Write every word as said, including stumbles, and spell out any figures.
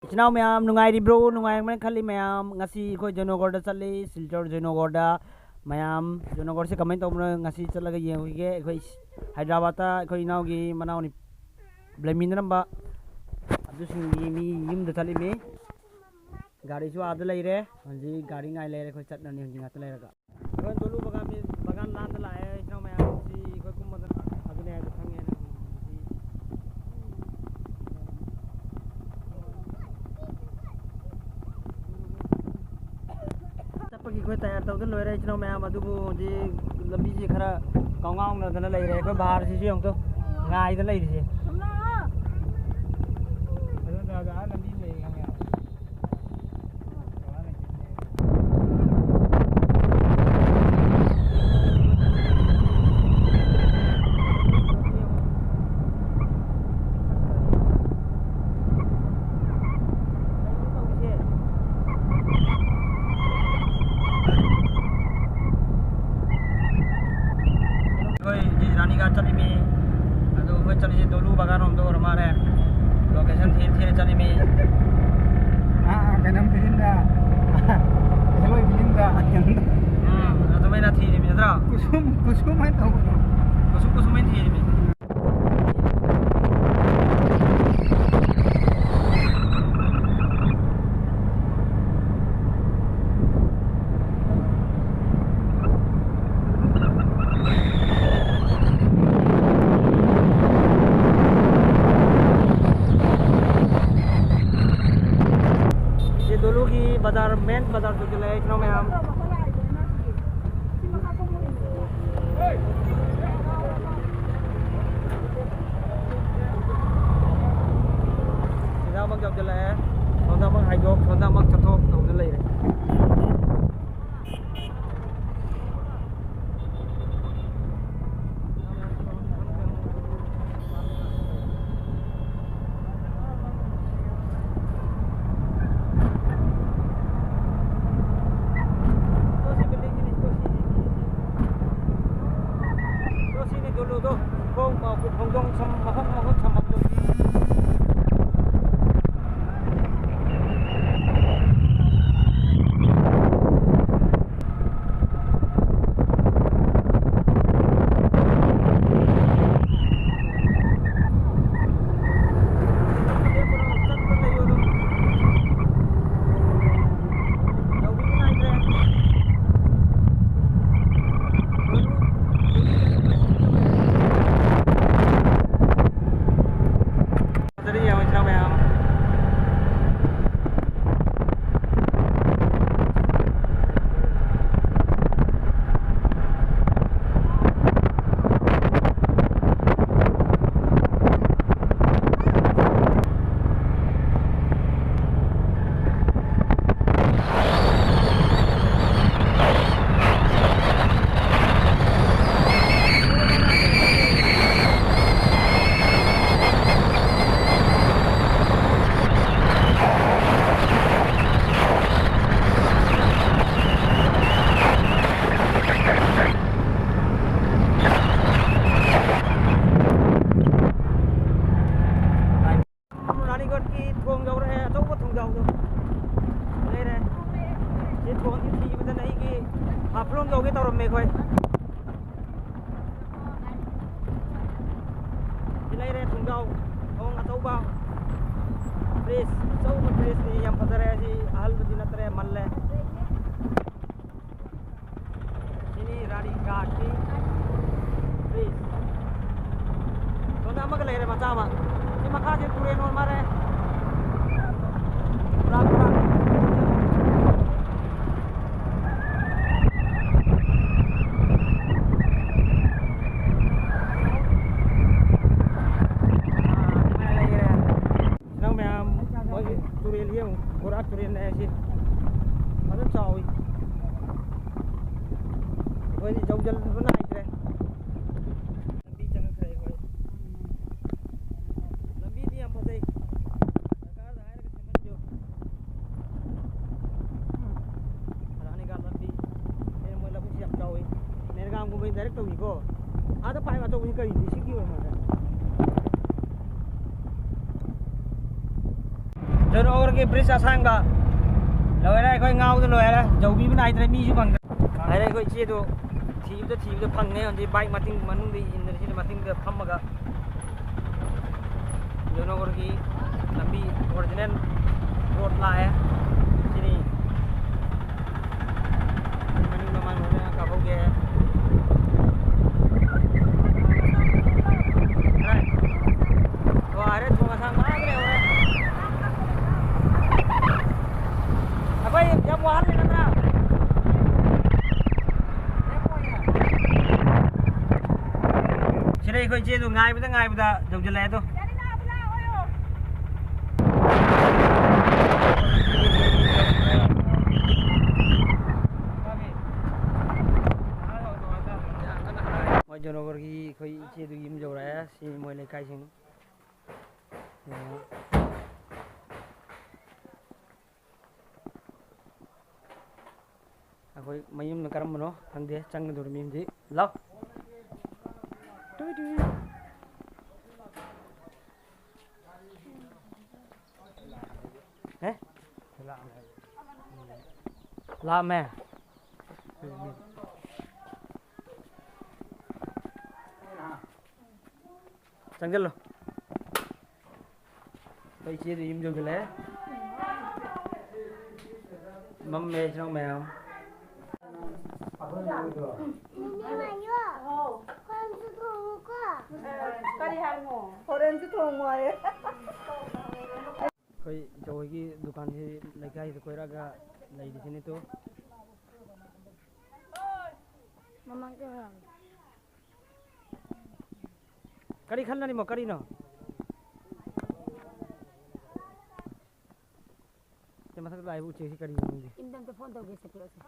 ꯏꯆꯤꯟ ꯏꯅꯥꯎ ꯃꯌꯥꯝ ꯅꯨꯡꯉꯥꯏꯔꯤꯕ꯭ꯔꯣ? ꯅꯨꯡꯉꯥꯏꯔꯝꯒꯅꯤ ꯈꯜꯂꯤ ꯃꯌꯥꯝ꯫ ꯉꯁꯤ ꯑꯩꯈꯣꯏ ꯖꯣꯏꯅꯣꯒꯔꯗ ꯆꯠꯂꯤ, ꯁꯤꯜꯆꯔ ꯖꯣꯏꯅꯣꯒꯔꯗ꯫ ꯃꯌꯥꯝ ꯖꯣꯏꯅꯣꯒꯔꯁꯦ ꯀꯃꯥꯏꯅ ꯇꯧꯕꯅꯣ ꯉꯁꯤ ꯆꯠꯂꯒ ꯌꯦꯡꯉꯨꯈꯤꯒꯦ꯫ ꯑꯩꯈꯣꯏ ꯍꯥꯏꯗ꯭ꯔꯕꯥꯠꯇ ꯑꯩꯈꯣꯏ ꯏꯅꯥꯎꯒꯤ ꯃꯅꯥꯎꯅꯤ ꯂꯩꯃꯤꯟꯅꯔꯝꯕ ꯑꯗꯨꯁꯤꯡꯒꯤ ꯃꯤ ꯌꯨꯝꯗ ꯆꯠꯂꯤꯃꯤ꯫ ꯒꯥꯔꯤꯁꯨ ꯑꯥꯗ ꯂꯩꯔꯦ꯫ ꯍꯧꯖꯤꯛ ꯒꯥꯔꯤ ꯉꯥꯏ ꯂꯩꯔꯦ꯫ ꯑꯩꯈꯣꯏ ꯆꯠꯂꯅꯤ ꯍꯧꯖꯤꯛ ꯉꯥꯛꯇ ꯂꯩꯔꯒ꯫ ꯑꯩꯈꯣꯏ ꯗꯣꯂꯨ ꯕꯒꯥꯟ, ꯕꯒꯥꯟ ꯂꯥꯟꯗ ꯂꯥꯛꯑꯦ꯫ ꯏꯆꯤꯟ ꯏꯅꯥꯎ ꯃꯌꯥꯝ ꯁꯤ ꯑꯩꯈꯣꯏ ꯀꯨꯝꯕꯗ ꯑꯗꯨꯅꯦ ꯍꯥꯏꯗꯣ ꯈꯪꯉꯦ ꯅꯪ꯫ ꯆꯠꯄꯒꯤ ꯑꯩꯈꯣꯏ ꯇꯌꯥꯔ ꯇꯧꯗꯅ ꯂꯣꯏꯔꯦ ꯏꯆꯤꯟ ꯏꯅꯥꯎ ꯃꯌꯥꯝ꯫ ꯑꯗꯨꯕꯨ ꯍꯧꯖꯤꯛ ꯂꯝꯕꯤꯁꯤ ꯈꯔ ꯀꯥꯎꯉꯥꯎꯅꯗꯅ ꯂꯩꯔꯦ꯫ ꯑꯩꯈꯣꯏ ꯚꯥꯔꯁꯤꯁꯨ ꯌꯦꯡꯉꯨ ꯇꯨ, ꯉꯥꯏꯗꯅ ꯂꯩꯔꯤꯁꯦ꯫ ꯑꯗꯨ ꯅꯠꯇ꯭ꯔꯒ ꯑꯥ ꯂꯝꯕꯤ ꯑꯃ ꯂꯩꯌꯦ ꯈꯪꯉꯦ꯫ ꯑꯩꯈꯣꯏ ꯍꯧꯖꯤꯛ ꯔꯥꯅꯤꯒꯥꯠ ꯆꯠꯂꯤꯃꯤ꯫ ꯑꯗꯨ ꯑꯩꯈꯣꯏ ꯆꯠꯂꯤꯁꯦ ꯗꯣꯂꯨ ꯕꯒꯥꯟ ꯔꯣꯝꯗ ꯑꯣꯏꯔ ꯃꯥꯜꯂꯦ꯫ ꯂꯣꯀꯦꯁꯟ ꯊꯤꯔ ꯊꯤꯔ ꯆꯠꯂꯤꯃꯤ꯫ ꯑꯥ, ꯀꯩꯅꯣꯝ ꯐꯤꯂꯝꯗ, ꯍꯦꯂꯣꯏ ꯐꯤꯂꯝꯗ꯫ ꯎꯝ, ꯑꯗꯨꯃꯥꯏꯅ ꯊꯤꯔꯤꯃꯤ ꯅꯠꯇ꯭ꯔꯣ? ꯀꯨꯁꯨꯝ, ꯀꯨꯁꯨꯝ ꯍꯥꯏꯅ ꯇꯧꯕꯗꯣ꯫ ꯀꯨꯁꯨꯝ ꯀꯨꯁꯨꯝ ꯍꯥꯏꯅ ꯊꯤꯔꯤꯃꯤ꯫ ꯁꯤ ꯗꯣꯂꯨꯒꯤ ꯕꯖꯥꯔ, ꯃꯦꯟ ꯕꯖꯥꯔ ꯆꯪꯁꯤꯜꯂꯛꯑꯦ, ꯏꯆꯤꯟ ꯏꯅꯥꯎ ꯃꯌꯥꯝ꯫ ꯁꯤꯗ ꯑꯃꯨꯛ ꯌꯧꯁꯤꯜꯂꯛꯑꯦ, ꯁꯣꯝꯗ ꯑꯃꯨꯛ ꯍꯥꯏꯗꯣꯛ, ꯁꯣꯝꯗ ꯑꯃꯨꯛ ꯆꯠꯊꯣꯛ ꯇꯧꯗꯅ ꯂꯩꯔꯦ꯫ ꯁꯤꯅꯤ ꯗꯣꯂꯨꯗꯣ, ꯈꯣꯡ, ꯈꯣꯡꯖꯣꯝ ꯁꯝ-, ꯃꯈꯣꯡ, ꯃꯈꯨꯠ ꯁꯝꯕꯝꯗꯣ꯫ ꯌꯧꯒꯦ ꯇꯧꯔꯝꯃꯦ ꯑꯩꯈꯣꯏ꯫ ꯁꯤ ꯂꯩꯔꯦ ꯊꯣꯡꯖꯥꯎ, ꯊꯣꯡ ꯑꯆꯧꯕ, bridge, ꯑꯆꯧꯕ bridgeꯅꯤ, ꯌꯥꯝ ꯐꯖꯔꯦ꯫ ꯁꯤ ꯑꯍꯜꯕꯗꯤ ꯅꯠꯇ꯭ꯔꯦ, ꯃꯜꯂꯦ꯫ ꯁꯤꯅꯤ ꯔꯥꯅꯤ ꯒꯥꯠꯀꯤ bridge꯫ ꯁꯣꯝꯗ ꯑꯃꯒ ꯂꯩꯔꯦ ꯃꯆꯥ ꯑꯃ꯫ ꯁꯤ ꯃꯈꯥꯁꯦ ꯇꯨꯔꯦꯟ ꯑꯣꯏ ꯃꯥꯜꯂꯦ꯫ ꯄꯨꯔꯥ, ꯄꯨꯔꯥ꯫ ꯑꯥ, ꯃꯌꯥꯝ ꯂꯩꯈ꯭ꯔꯦ꯫ ꯏꯅꯥꯎ ꯃꯌꯥꯝ, ꯃꯣꯏꯒꯤ ꯇꯨꯔꯦꯜ ꯌꯦꯡꯉꯨ, ꯕꯣꯔꯥ ꯇꯨꯔꯦꯜꯅꯦ ꯍꯥꯏꯁꯤ꯫ ꯐꯖꯅ ꯆꯥꯎꯏ꯫ ꯑꯩꯈꯣꯏꯗꯤ ꯌꯧꯖꯤꯟꯕ ꯅꯥꯏꯗ꯭ꯔꯦ꯫ ꯂꯝꯕꯤ ꯆꯪꯉꯛꯈ꯭ꯔꯦ ꯑꯩꯈꯣꯏ꯫ ꯂꯝꯕꯤꯗꯤ ꯌꯥꯝ ꯐꯖꯩ꯫ ꯁꯔꯀꯥꯔꯗ ꯍꯥꯏꯔꯒ ꯁꯦꯝꯍꯟꯕꯤꯌꯨ꯫ ꯔꯥꯅꯤꯒꯥꯠ ꯂꯝꯕꯤ꯫ ꯑꯦ, ꯃꯣꯏ ꯂꯧꯕꯨꯛꯁꯤ ꯌꯥꯝ ꯆꯥꯎꯏ꯫ ꯃꯦꯔꯒꯥꯝꯒꯨꯝꯕ direct ꯇꯧꯏꯀꯣ꯫ ꯑꯥꯗ ꯄꯥꯏꯕ ꯑꯆꯧꯕꯁꯤ ꯀꯔꯤꯅꯣ? ꯏꯁꯤꯡꯒꯤ ꯑꯣꯏꯔ ꯃꯥꯜꯂꯦ꯫ ꯖꯣꯅꯣꯒꯔꯒꯤ bridge ꯑꯁꯥꯡꯕ ꯂꯣꯏꯔꯦ꯫ ꯑꯩꯈꯣꯏ ꯉꯥꯎꯗ ꯂꯣꯏꯔꯦ꯫ ꯌꯧꯕꯤꯕ ꯅꯥꯏꯗ꯭ꯔꯦ꯫ ꯃꯤꯁꯨ ꯐꯪꯗ꯭ꯔꯦ꯫ ꯍꯥꯏꯔꯦ ꯑꯩꯈꯣꯏ ꯏꯆꯦꯗꯣ ꯊꯤꯕꯗ ꯊꯤꯕꯗ ꯐꯪꯉꯦ꯫ ꯍꯧꯖꯤꯛ bike ꯃꯇꯤꯡ ꯃꯅꯨꯡꯗ ꯏꯟꯗꯅ ꯁꯤꯗ ꯃꯇꯤꯡꯗ ꯐꯝꯃꯒ ꯖꯣꯅꯣꯒꯔꯒꯤ ꯂꯝꯕꯤ original road ꯂꯥꯛꯑꯦ꯫ ꯁꯤꯅꯤ꯫ ꯃꯅꯤꯡ ꯃꯃꯥꯡ ꯂꯣꯏꯅ ꯀꯥꯞꯍꯧꯒꯦ꯫ ꯑꯣ, ꯑꯔꯦ, ꯊꯣꯡ ꯑꯁꯥꯡꯕ ꯑꯥꯗ ꯂꯩꯍꯧꯔꯦ꯫ ꯑꯩꯈꯣꯏ ꯌꯥꯝ ꯋꯥꯍꯜꯂꯦ ꯅꯠꯇ꯭ꯔꯥ? ꯁꯤꯗ ꯑꯩꯈꯣꯏ ꯏꯆꯦꯗꯨ ꯉꯥꯏꯕꯗ ꯉꯥꯏꯕꯗ ꯌꯧꯁꯤꯜꯂꯛꯑꯦ ꯑꯗꯣ꯫ ꯃꯣꯏ ꯖꯣꯅꯣꯒꯔꯒꯤ ꯑꯩꯈꯣꯏ ꯏꯆꯦꯗꯨ ꯌꯨꯝ ꯌꯧꯔꯛꯑꯦ꯫ ꯁꯤ ꯃꯣꯏ ꯂꯩꯀꯥꯏꯁꯤꯡ꯫ ꯑꯩꯈꯣꯏ ꯃꯌꯨꯝꯅ ꯀꯔꯝꯕꯅꯣ ꯈꯪꯗꯦ, ꯆꯪꯒꯗꯧꯔꯤꯕ ꯃꯤꯗꯤ ꯂꯥꯎ꯫ ꯇꯨꯏ ꯇꯨꯏ꯫ ꯑꯦ? ꯂꯥꯛꯑꯝꯃꯦ꯫ ꯆꯪꯁꯤꯜꯂꯣ꯫ ꯑꯩꯈꯣꯏ ꯏꯆꯦꯗꯨ ꯌꯨꯝ ꯌꯧꯁꯤꯜꯂꯛꯑꯦ꯫ ꯃꯝꯃꯦ, ꯏꯆꯤꯟ ꯏꯅꯥꯎ ꯃꯌꯥꯝ꯫ ꯍꯣꯔꯦꯟꯁꯨ ꯊꯣꯡꯉꯨꯀꯣ꯫ ꯀꯔꯤ ꯍꯥꯏꯅꯣ? ꯍꯣꯔꯦꯟꯁꯨ ꯊꯣꯡꯉꯨ ꯍꯥꯏꯌꯦ꯫ ꯑꯩꯈꯣꯏ ꯏꯆꯧ ꯍꯣꯏꯒꯤ ꯗꯨꯀꯥꯟꯁꯤ ꯂꯩꯀꯥꯏꯁꯤꯗ ꯀꯣꯏꯔꯛꯑꯒ ꯂꯩꯔꯤꯁꯤꯅꯤ ꯇꯨ꯫ ꯃꯃꯥꯡ ꯀꯩꯅꯣ ꯌꯥꯝ ꯀꯔꯤ ꯈꯜꯂꯅꯤꯃꯣ? ꯀꯔꯤꯅꯣ? ꯁꯤ ꯃꯊꯛꯇ ꯂꯥꯛꯏꯕ ꯎꯆꯦꯛꯁꯤ ꯀꯔꯤꯅꯣ ꯈꯪꯗꯦ꯫ ꯌꯨꯝꯗ ꯑꯝꯇ ꯐꯣꯟ ꯇꯧꯒꯦꯁꯦ, ꯄꯤꯔꯛꯑꯣꯁꯦ꯫